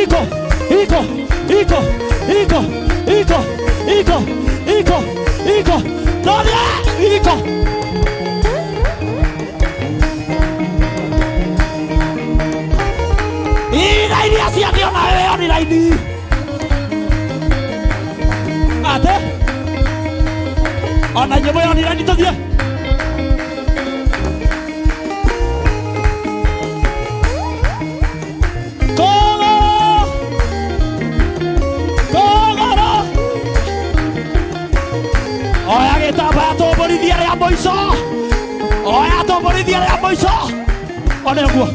Iko, iko, iko, iko, iko, iko, iko, iko. Nani? Iko. Ii raini acio ona wewe ni raini. Ate? Ona nyimbo yo ni raini tuthie. Kogoro! Kogoro! Oya gĩtambaya tũmbũrithie rĩa mũico. Oya tũmbũrithie rĩa mũico. One ũguo.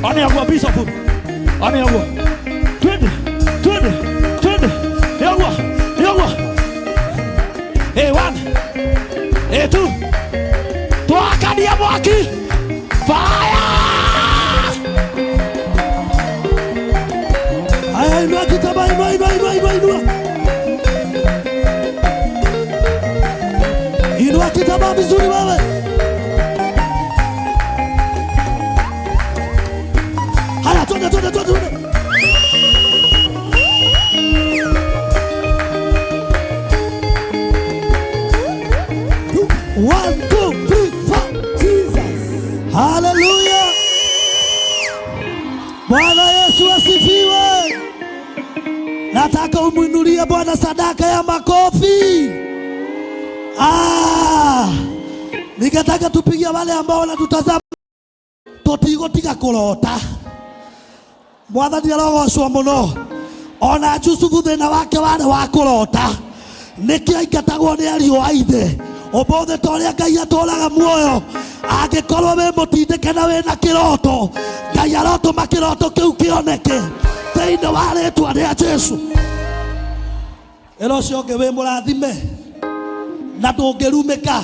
One ũguo bishop. One ũguo. Twende, twende, twende. Nĩ ũguo, nĩ ũguo. A one, A two. Twakania mwaki. Fire! Haya, inua kitambaa, inua, inua, inua, inua, inua. Inua kitambaa vizuri wewe. Haya, twende, twende, twende, twende. One, two, three, four. Jesus. Hallelujah. Bwana Yesu asifiwe. Nataka umwinulie Bwana sadaka ya makofi. Ah, ningetaka tupigie wale ambao wanatutazama tutigotiga kurota. Mwathani arogocwo muno. Ona Jusufu thina wake warĩ wa kũrota. Nĩkĩo aingatagwo nĩ ariũ a ithe. Ũmũthĩ ta ũrĩa Ngai atũraga muoyo, angĩkorwo wĩ mũtindĩke na wĩna kĩroto, Ngai arotũma kĩroto kĩu kĩoneke thĩinĩ wa rĩtwa rĩa Jesu. Ĩra ũcio ũngĩ wĩ mũrathime na ndũngĩrumĩka.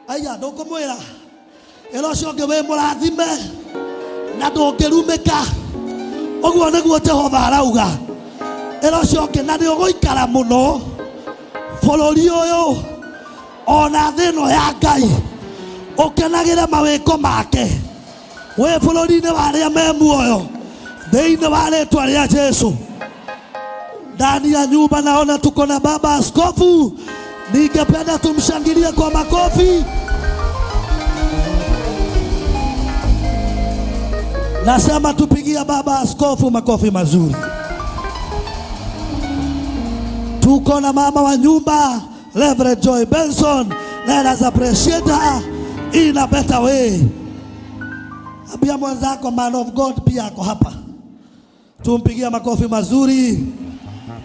Aya, ndũkũmwĩra. Ĩra ũcio ũngĩ wĩ mũrathime na ndũngĩrumĩka. Ũguo nĩguo Jehova arauga. Ĩra ũcio ũngĩ na nĩ ũgũikara mũno bũrũri ũyũ ona thĩ ĩno ya Ngai ũkenagĩre mawĩko make wĩ bũrũri-inĩ wa arĩa me muoyo thĩinĩ wa rĩtwa rĩa Jesu. Ndani ya nyumba naona tuko na baba askofu, ningependa tumshangilie kwa makofi. Nasema tupigie baba askofu makofi mazuri. Tuko na mama wa nyumba Reverend Joy Benson. Let us appreciate her in a better way. Ambia mwenzako man of God pia ako hapa. Tumpigie makofi mazuri.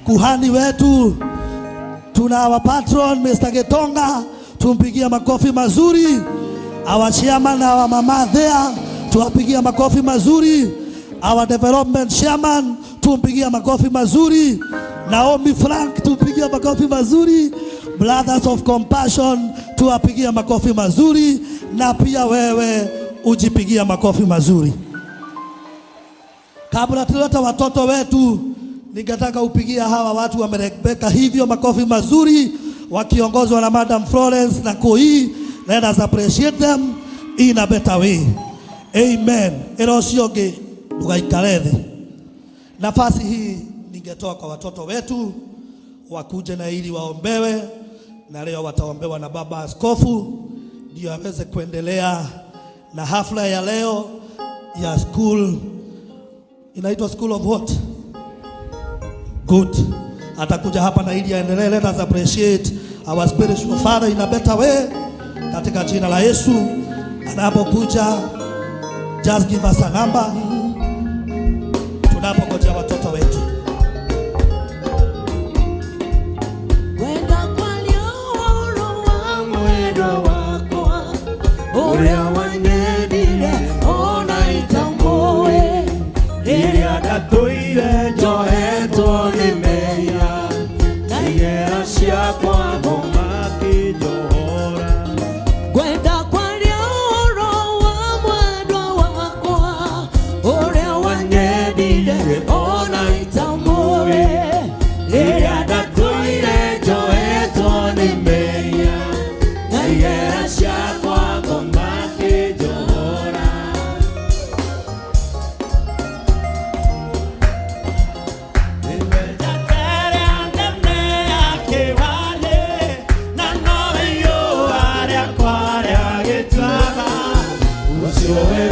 Kuhani wetu, tuna our patron Mr. Getonga, tumpigie makofi mazuri. Our chairman, our mama there, tuwapigie makofi mazuri. Our development chairman, tumpigie makofi mazuri. Naomi Frank, tumpigie makofi mazuri. Brothers of Compassion, tuwapigie makofi mazuri, na pia wewe ujipigie makofi mazuri. Kabla tuleta watoto wetu, ningetaka upigia hawa watu wamerebeka hivyo makofi mazuri, wakiongozwa na Madam Florence na Koi. Let us appreciate them in a better way. Amen. Ĩra ũcio ũngĩ ndũgaikare thĩ. Nafasi hii ningetoa kwa watoto wetu wakuje na ili waombewe, na leo wataombewa na baba askofu ndio aweze kuendelea na hafla ya leo ya school. Inaitwa School of what? Good. Atakuja hapa na ili aendelee. Let us appreciate our spiritual father in a better way. Katika jina la Yesu, anapokuja just give us a number tunapongojea watoto wetu. Wenda kwaria ũhoro wa mwendwa wakwa ũrĩa wanyendire ona itamũĩ, Rĩrĩa ndatũire njohetwo nĩ mehia na igera ciakwa ngoma akĩnjohora. Ngwenda kwaria ũhoro wa mwendwa wakwa ũrĩa wanyendire ona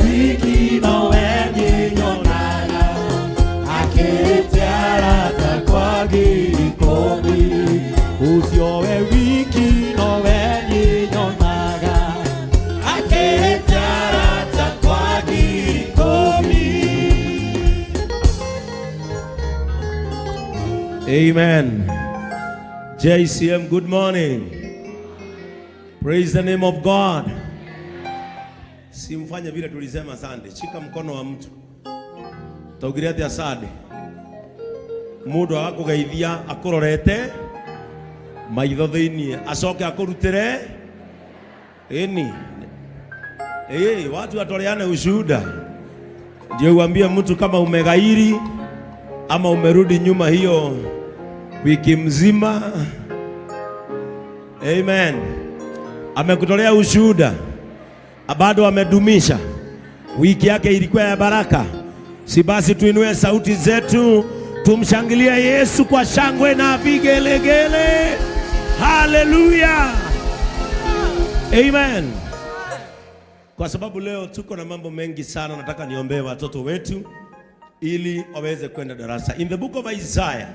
Wiki nowe nyonaga akĩte arata kwa ngiri ikũmi. Ũcio we wiki nowe nyonaga akĩte arata kwa ngiri ikũmi. Amen. JCM, good morning. Praise the name of God. Simfanye vile tulisema Sunday. Shika mkono wa mtu. Taugire atia Sunday? Mundu agakugeithia akurorete maitho thiini acoke akurutire ini. Watu watoleane ushuhuda. Ndio uambie mtu kama umeghairi ama umerudi nyuma hiyo wiki mzima. Amen. Amekutolea ushuhuda, bado amedumisha wiki yake ilikuwa ya baraka. Si basi tuinue sauti zetu tumshangilie Yesu kwa shangwe na vigelegele. Haleluya, amen. Kwa sababu leo tuko na mambo mengi sana, nataka niombee watoto wetu ili waweze kwenda darasa. In the book of Isaiah,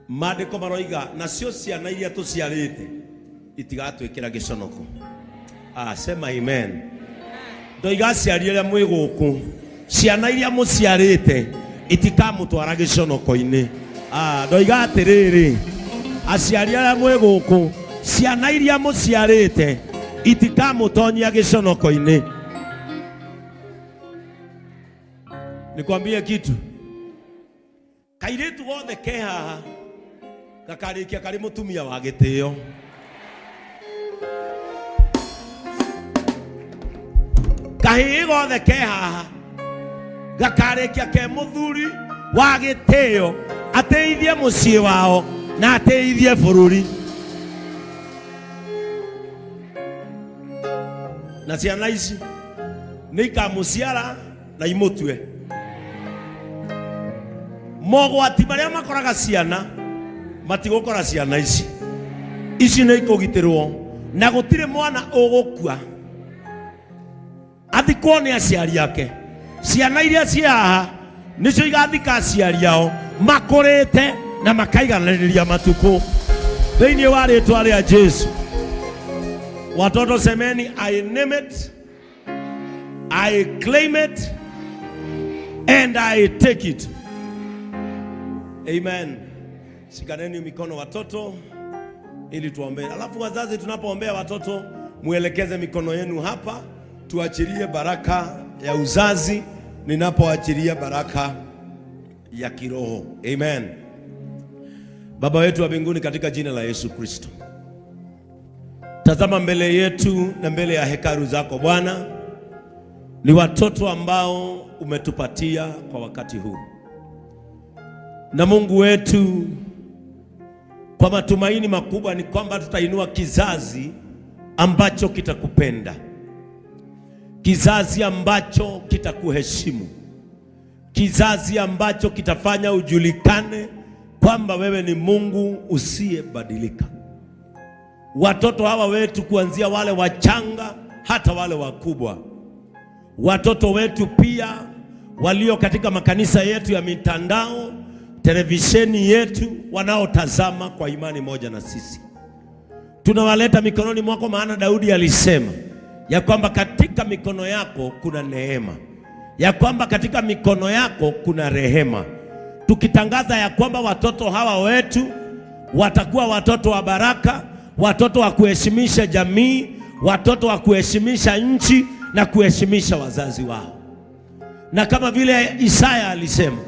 maandĩko maroiga nacio ciana iria tũciarĩte itigatwĩkĩra gĩconoko. Ah, sema amen. Ndoiga aciari arĩa mwĩ gũkũ, ciana iria mũciarĩte itikamũtwara gĩconoko-inĩ. Ah, ndoiga atĩrĩrĩ, aciari arĩa mwĩ gũkũ, ciana iria mũciarĩte itikamũtonyia gĩconoko-inĩ. Nikwambie kitu, kairĩtu gothe ke haha gakarĩkia karĩ mũtumia wa gĩtĩo. Kahĩĩ gothe ke haha gakarĩkia ke mũthuri wa gĩtĩo, ateithie mũciĩ wao na ateithie bũrũri. Na ciana ici nĩ ikamũciara na imũtue. Mogwati marĩa makoraga ciana matigũkora ciana ici. Ici nĩ ikũgitĩrwo na gũtirĩ mwana ũgũkua athikwo nĩ aciari ake. Ciana iria ciĩ haha nĩcio igathika aciari ao makũrĩte na makaigananĩria matukũ thĩinĩ wa rĩtwa rĩa Jesu. Watoto semeni, I name it, I claim it and I take it. Amen. Shikaneni mikono watoto ili tuombee. Alafu wazazi, tunapoombea watoto muelekeze mikono yenu hapa, tuachilie baraka ya uzazi ninapoachilia baraka ya kiroho. Amen. Baba wetu wa mbinguni, katika jina la Yesu Kristo, tazama mbele yetu na mbele ya hekalu zako Bwana, ni watoto ambao umetupatia kwa wakati huu, na Mungu wetu, kwa matumaini makubwa ni kwamba tutainua kizazi ambacho kitakupenda, kizazi ambacho kitakuheshimu, kizazi ambacho kitafanya ujulikane kwamba wewe ni Mungu usiyebadilika. Watoto hawa wetu kuanzia wale wachanga hata wale wakubwa, watoto wetu pia walio katika makanisa yetu ya mitandao, televisheni yetu, wanaotazama kwa imani moja na sisi, tunawaleta mikononi mwako, maana Daudi alisema ya kwamba katika mikono yako kuna neema, ya kwamba katika mikono yako kuna rehema. Tukitangaza ya kwamba watoto hawa wetu watakuwa watoto wa baraka, watoto wa kuheshimisha jamii, watoto wa kuheshimisha nchi na kuheshimisha wazazi wao. Na kama vile Isaya alisema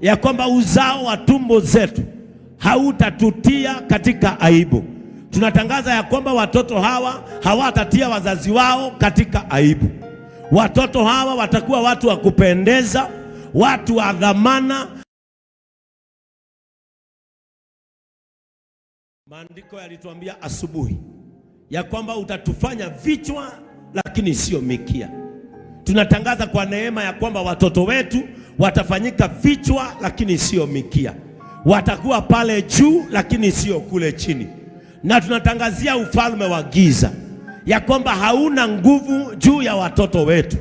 ya kwamba uzao wa tumbo zetu hautatutia katika aibu, tunatangaza ya kwamba watoto hawa hawatatia wazazi wao katika aibu. Watoto hawa watakuwa watu wa kupendeza, watu wa dhamana. Maandiko yalituambia asubuhi ya kwamba utatufanya vichwa lakini sio mikia. Tunatangaza kwa neema ya kwamba watoto wetu watafanyika vichwa lakini sio mikia, watakuwa pale juu lakini sio kule chini. Na tunatangazia ufalme wa giza ya kwamba hauna nguvu juu ya watoto wetu.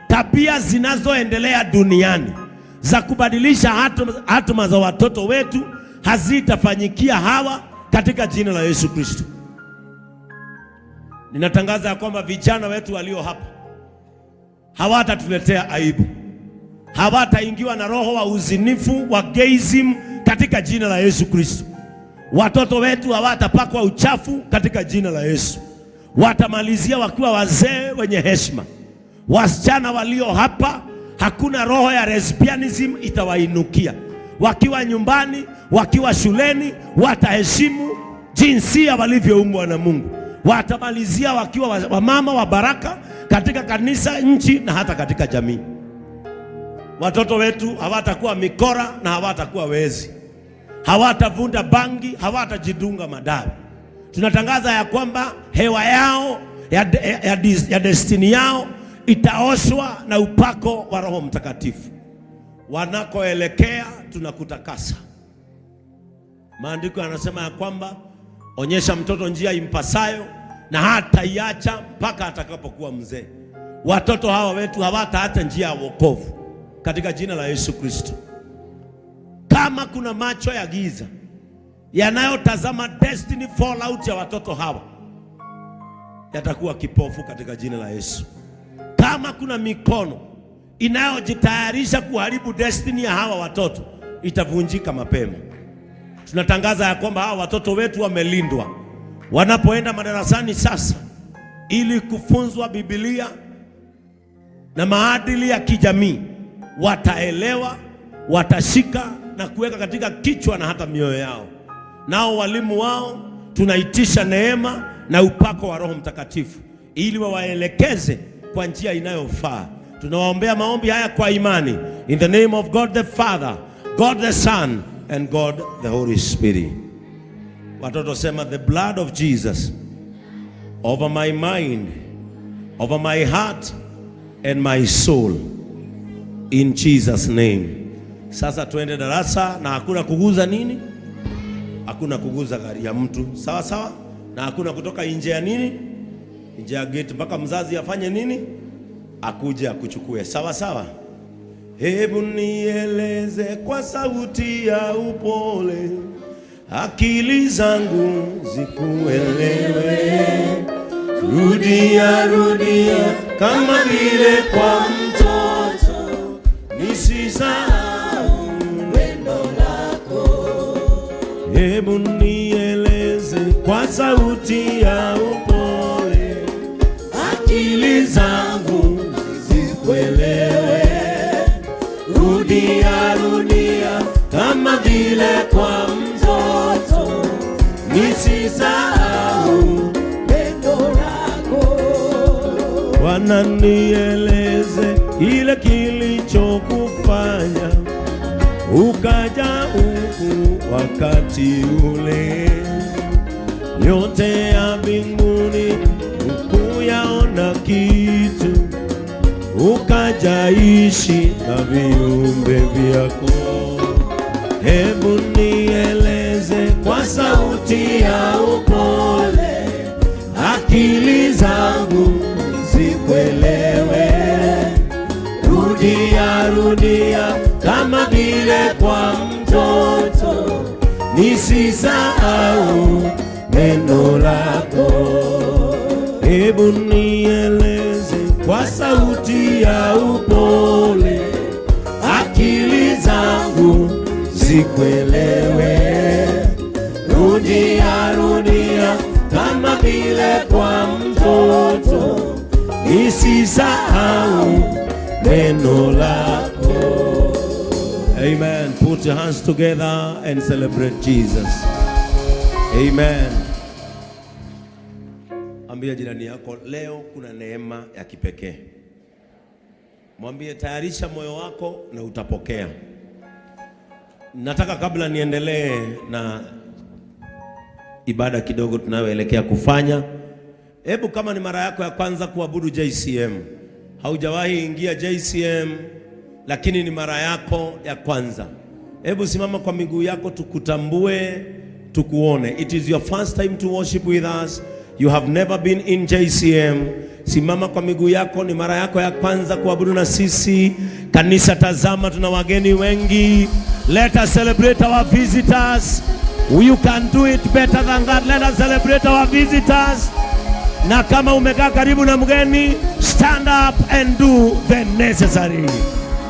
Tabia zinazoendelea duniani za kubadilisha hatma za watoto wetu hazitafanyikia hawa katika jina la Yesu Kristo. Ninatangaza ya kwamba vijana wetu walio hapa hawatatuletea aibu, hawataingiwa na roho wa uzinifu wa gayism katika jina la Yesu Kristo. Watoto wetu hawatapakwa uchafu katika jina la Yesu. Watamalizia wakiwa wazee wenye heshima. Wasichana walio hapa, hakuna roho ya lesbianism itawainukia. Wakiwa nyumbani, wakiwa shuleni, wataheshimu jinsia walivyoumbwa na Mungu. Watamalizia wakiwa wamama wa baraka katika kanisa, nchi na hata katika jamii. Watoto wetu hawatakuwa mikora na hawatakuwa wezi, hawatavuta bangi, hawatajidunga madawa. Tunatangaza ya kwamba hewa yao ya destiny yao itaoshwa na upako wa Roho Mtakatifu. Wanakoelekea tunakutakasa. Maandiko yanasema ya kwamba onyesha mtoto njia impasayo na hataiacha mpaka atakapokuwa mzee. Watoto hawa wetu hawataacha njia ya wokovu katika jina la Yesu Kristo. Kama kuna macho ya giza yanayotazama destiny fallout ya watoto hawa, yatakuwa kipofu katika jina la Yesu. Kama kuna mikono inayojitayarisha kuharibu destiny ya hawa watoto, itavunjika mapema. Tunatangaza ya kwamba hawa watoto wetu wamelindwa wanapoenda madarasani sasa, ili kufunzwa Biblia na maadili ya kijamii, wataelewa, watashika na kuweka katika kichwa na hata mioyo yao. Nao walimu wao tunaitisha neema na upako wa Roho Mtakatifu ili wawaelekeze kwa njia inayofaa. Tunawaombea maombi haya kwa imani, in the name of God the Father, God the Son and God the Holy Spirit. Watoto sema, "The blood of Jesus over my mind, over my heart and my soul, in Jesus' name." Sasa tuende darasa na hakuna kuguza nini? Hakuna kuguza gari ya mtu, sawa sawa, na hakuna kutoka nje ya nini? Nje ya gate mpaka mzazi afanye nini? Akuje akuchukue, sawa sawa. Hebu nieleze kwa sauti ya upole, akili zangu zikuelewe. Rudia, rudia kama vile kwa mtoto, nisisahau neno lako. Hebu nieleze kwa sauti ya upole, akili zangu zikuelewe. Rudia, rudia kama vile kwa mtoto, nisisahau Neno lako. Bwana, nieleze ile kilichokufanya ukaja huku wakati ule, yote ya mbinguni hukuyaona kitu, ukajaishi na viumbe vyako. Hebu nieleze kwa sauti ya upole, akili zangu zikuelewe. Rudia, rudia kama vile kwa mtoto, nisisahau neno lako. Hebu nieleze kwa sauti ya upole, akili zangu zikuelewe. Rudia, rudia kama vile kwa mtoto, nisisahau neno lako. Amen. Put your hands together and celebrate Jesus. Amen. Ambia jirani yako, leo kuna neema ya kipekee. Mwambie, tayarisha moyo wako na utapokea. Nataka kabla niendelee na ibada kidogo tunayoelekea kufanya, hebu kama ni mara yako ya kwanza kuabudu JCM, haujawahi ingia JCM, lakini ni mara yako ya kwanza, hebu simama kwa miguu yako tukutambue, tukuone. It is your first time to worship with us. You have never been in JCM. Simama kwa miguu yako, ni mara yako ya kwanza kuabudu na sisi. Kanisa, tazama, tuna wageni wengi. Let us celebrate our visitors. You can do it better than that. Let us celebrate our visitors. Na kama umekaa karibu na mgeni, stand up and do the necessary.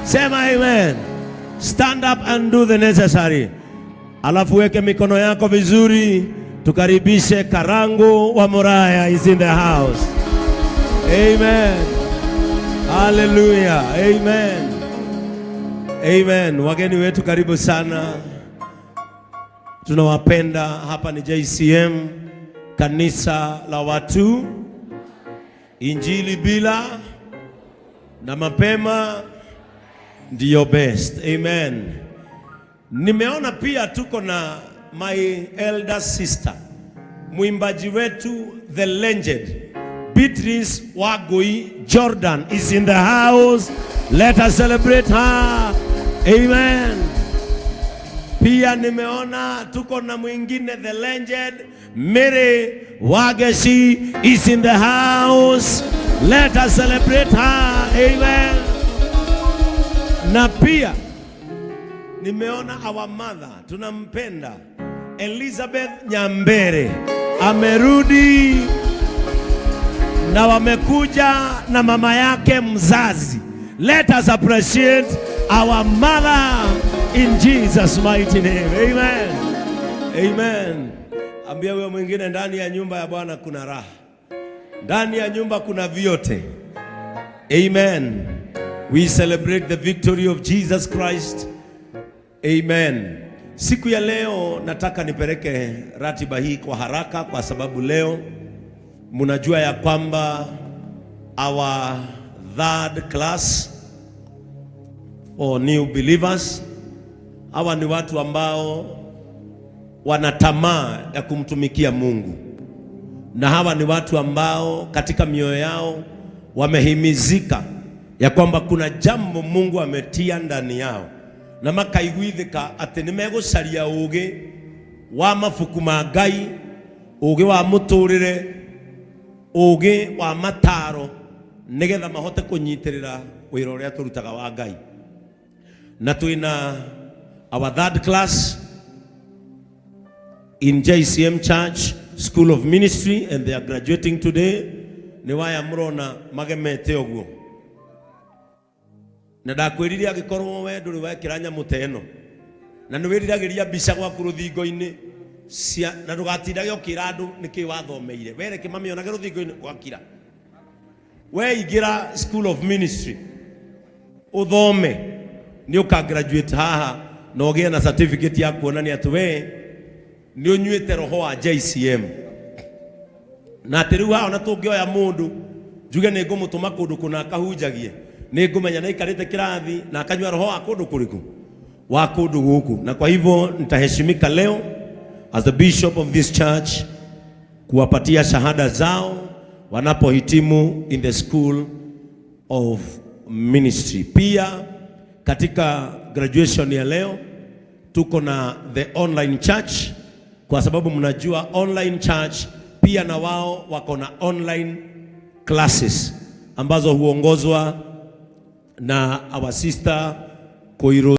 Sema amen. Stand up and do the necessary. Alafu weke mikono yako vizuri, tukaribishe Karangu wa Muraya is in the house. Amen. Hallelujah. Amen. Amen. Wageni wetu karibu sana. Tunawapenda. Hapa ni JCM, kanisa la watu, injili bila na mapema ndiyo best. Amen. Nimeona pia tuko na my elder sister, mwimbaji wetu the legend Beatrice Wagoi Jordan is in the house. Let us celebrate her. Amen. Pia nimeona tuko na mwingine the legend Mary Wagesi is in the house. Let us celebrate her. Amen. Na pia nimeona our mother tunampenda Elizabeth Nyambere amerudi na wamekuja na mama yake mzazi. Let us appreciate our mother in Jesus mighty name. Amen. Amen. Ambia huyo mwingine, ndani ya nyumba ya Bwana kuna raha, ndani ya nyumba kuna vyote. Amen. We celebrate the victory of Jesus Christ. Amen. Siku ya leo nataka nipeleke ratiba hii kwa haraka kwa sababu leo mnajua ya kwamba our third class for new believers, hawa ni watu ambao wana tamaa ya kumtumikia Mungu, na hawa ni watu ambao katika mioyo yao wamehimizika ya kwamba kuna jambo Mungu ametia ndani yao na makaiguithika atĩ nĩ megũcaria ũũgĩ wa mabuku ma Ngai, ũũgĩ wa mũtũrĩre, ũũgĩ wa mataro nĩgetha mahote kũnyitĩrĩra wĩra ũrĩa tũrutaga wa Ngai. Na twĩna our third class in JCM Church School of Ministry and they are graduating today. Nĩ waya mũrona magemete ũguo na ndakwĩrire angĩkorwo we ndũrĩ wekĩra nyamũ ta ĩno na nĩ wĩriragĩria mbica gwaku rũthingo-inĩ cia na ndũgatindage ũkĩra andũ nĩkĩ wathomeire, we reke mamĩonage rũthingo-inĩ gwakira. We ingĩra School of Ministry ũthome, nĩ ũka graduate haha na ũgĩe na certificate ya kuonania atĩ we nĩ ũnyuĩte roho wa JCM, na atĩ rĩu haha ona tũngĩoya mũndũ njuge nĩ ngũmũtũma kũndũ kũna akahunjagie, nĩ ngũmenya nĩ aikarĩte kĩrathi na akanyua roho wa kũndũ kũrĩkũ, wa kũndũ gũkũ. Na kwa hivyo nitaheshimika leo as the bishop of this church kuwapatia shahada zao wanapohitimu in the School of Ministry. Pia katika graduation ya leo tuko na the online church, kwa sababu mnajua online church pia na wao wako na online classes ambazo huongozwa na our sister Koiro.